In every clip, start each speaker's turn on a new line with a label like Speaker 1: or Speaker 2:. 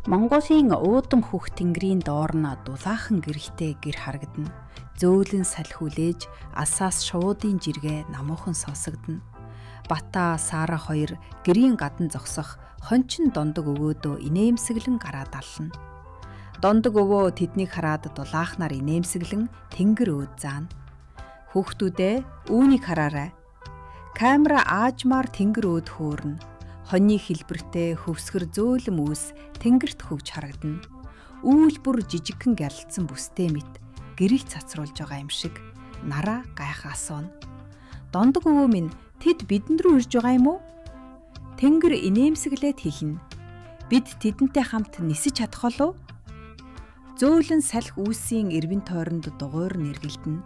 Speaker 1: Монголын уудам хөх тэнгэрийн доор нь дулаахан гэрэлтэй гэр харагдана. Зөөлөн салхи хүлээж алсаас шувуудын жиргээ намуухан сонсогдоно. Бата Сара хоёр гэрийн гадна зогсох хончин дондог өвөөдөө инээмсэглэн гараа даллана. Дондог өвөө тэднийг хараад дулаахнаар инээмсэглэн тэнгэр өөд заана. Хүүхдүүдээ, үүнийг хараарай. Камера аажмаар тэнгэр өөд хөөрнө. Хоньны хэлбэртэй хөвсгөр зөөлөн үүс тэнгэрт хөвж харагдана. Үүл бүр жижигхэн гялалцсан бүстэй мэт гэрэл цацруулж байгаа юм шиг нараа гайхаа асууна. Дондог өвөө минь, тэд бидэн рүү ирж байгаа юм уу? Тэнгэр инээмсэглээд хэлнэ. Бид тэдэнтэй хамт нисэж чадах болов? Зөөлөн салхи үүсийн эрвэн тойронд дугуйр нэргэлдэнэ.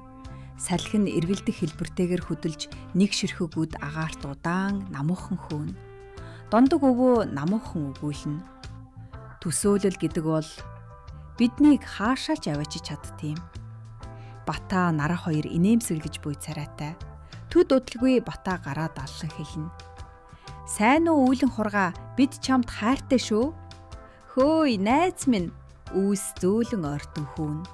Speaker 1: Салхи нь эргэлдэх хэлбэртэйгээр хөдөлж нэг ширхэг үд агаарт удаан намуухан хөөнө. Дондог өвөө намуухан өгүүлнэ. Төсөөлөл гэдэг бол биднийг хаашаа ч аваачиж чаддаггүй юм. Бата нараа хоёр инээмсэглэж буй царайтай. Төд удалгүй Бата гараа даллан хэлнэ. Сайн уу, үүлэн хургаа, бид чамд хайртай шүү. Хөөй, найз минь, үүс зөөлөн ойртон хүүнэ.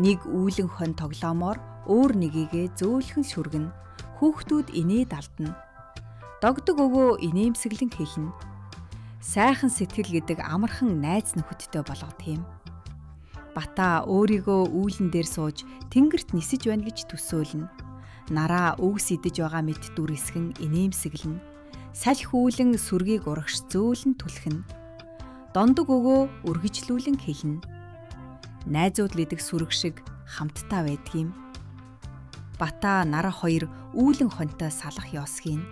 Speaker 1: Нэг үүлэн хонь тоглоомоор өөр нэгийгээ зөөлхөн шүргэнэ. Хүүхдүүд инээд алдана. Догдог өвөө инээмсэглэн хэлнэ. Сайхан сэтгэл гэдэг амархан найз нөхөдтэй болгодог юм. Бата өөрийгөө үүлэн дээр сууж тэнгэрт нисэж байна гэж төсөөлнө. Нараа үгс идэж байгаа мэт дүр эсгэн инээмсэглэнэ. Салхи үүлэн сүргийг урагш зөөлөн түлхэнэ. Дондог өвөө үргэлжлүүлэн хэлнэ. Найзууд гэдэг сүрэг шиг хамтдаа байдгийм. Бата нараа хоёр үүлэн хоньтой салах ёс хийнэ.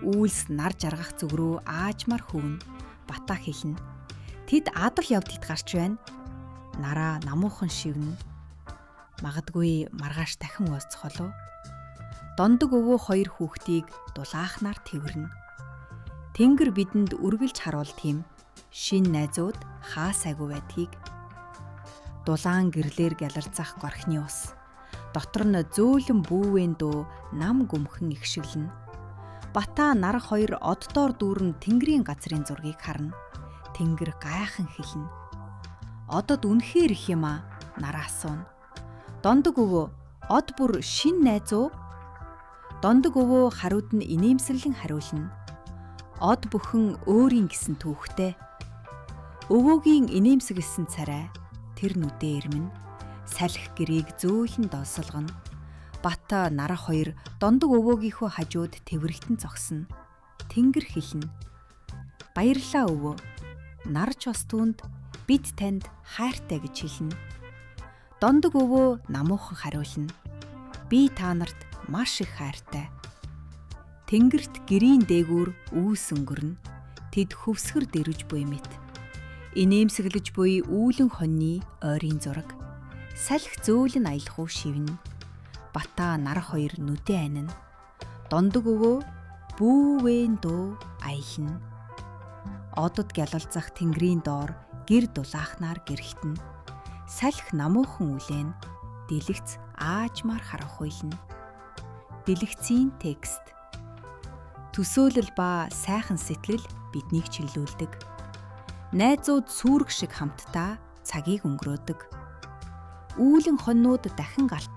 Speaker 1: Үйлс нар жаргах зүг рүү аажмаар хөвнө. Бата хэлнэ. Тэд адал явдагт гарч байна. Нараа намуухан шивнэ. Магадгүй маргааш дахин уулзах болов. Дондог өвөө хоёр хүүхдийг дулаахнаар тэврэнэ. Тэнгэр бидэнд үргэлж харуулдаг юм. Шинэ найзууд хаа сайгүй байдгийг. Дулаан гэрлээр гялалзах горхины ус. Дотор нь зөөлөн бүүвэн дуу нам гүмхэн ихшиглэнэ. Бата нар хоёр оддоор дүүрэн тэнгэрийн газрын зургийг харна. Тэнгэр гайхан хэлнэ. Одод үнэхээр их юм аа, нараа асууна. Дондог өвөө, од бүр шинэ найз уу? Дондог өвөө хариуд нь инээмсэглэн хариулна. Од бүхэн өөрийн гэсэн түүхтэй. Өвөөгийн инээмсэглэсэн царай тэр нүдээ ирмэн. Салхи гэрийг зөөлөн долсолгоно. Бата нараа хоёр дондог өвөөгийнхөө хажууд тэврэлтэн зогсно. Тэнгэр хэлнэ. Баярлалаа, өвөө. Нар ч бас түүнд бид танд хайртай гэж хэлнэ. Дондог өвөө намуухан хариулна. Би та нарт маш их хайртай. Тэнгэрт гэрийн дээгүүр үүс өнгөрнө. Тэд хөвсгөр дэрвж буй мэт. Инээмсэглэж буй үүлэн хоньны ойрын зураг. Салхи зөөлөн аялах уу шивнэ. Бата нар хоёр нүдээ анина. Дондог өвөө бүүвэн дуу аялна. Одод гялалзах тэнгэрийн доор гэр дулаахнаар гэрхтэнэ. Салхи намуухан үлээнэ. Дэлэгц аажмаар харанхуйлна. Дэлэгцийн текст. Төсөөлөл ба сайхан сэтгэл биднийг чиглүүлдэг. Найзууд сүүрэг шиг хамтдаа цагийг өнгөрөөдөг. Үүлэн хоньнууд дахин галт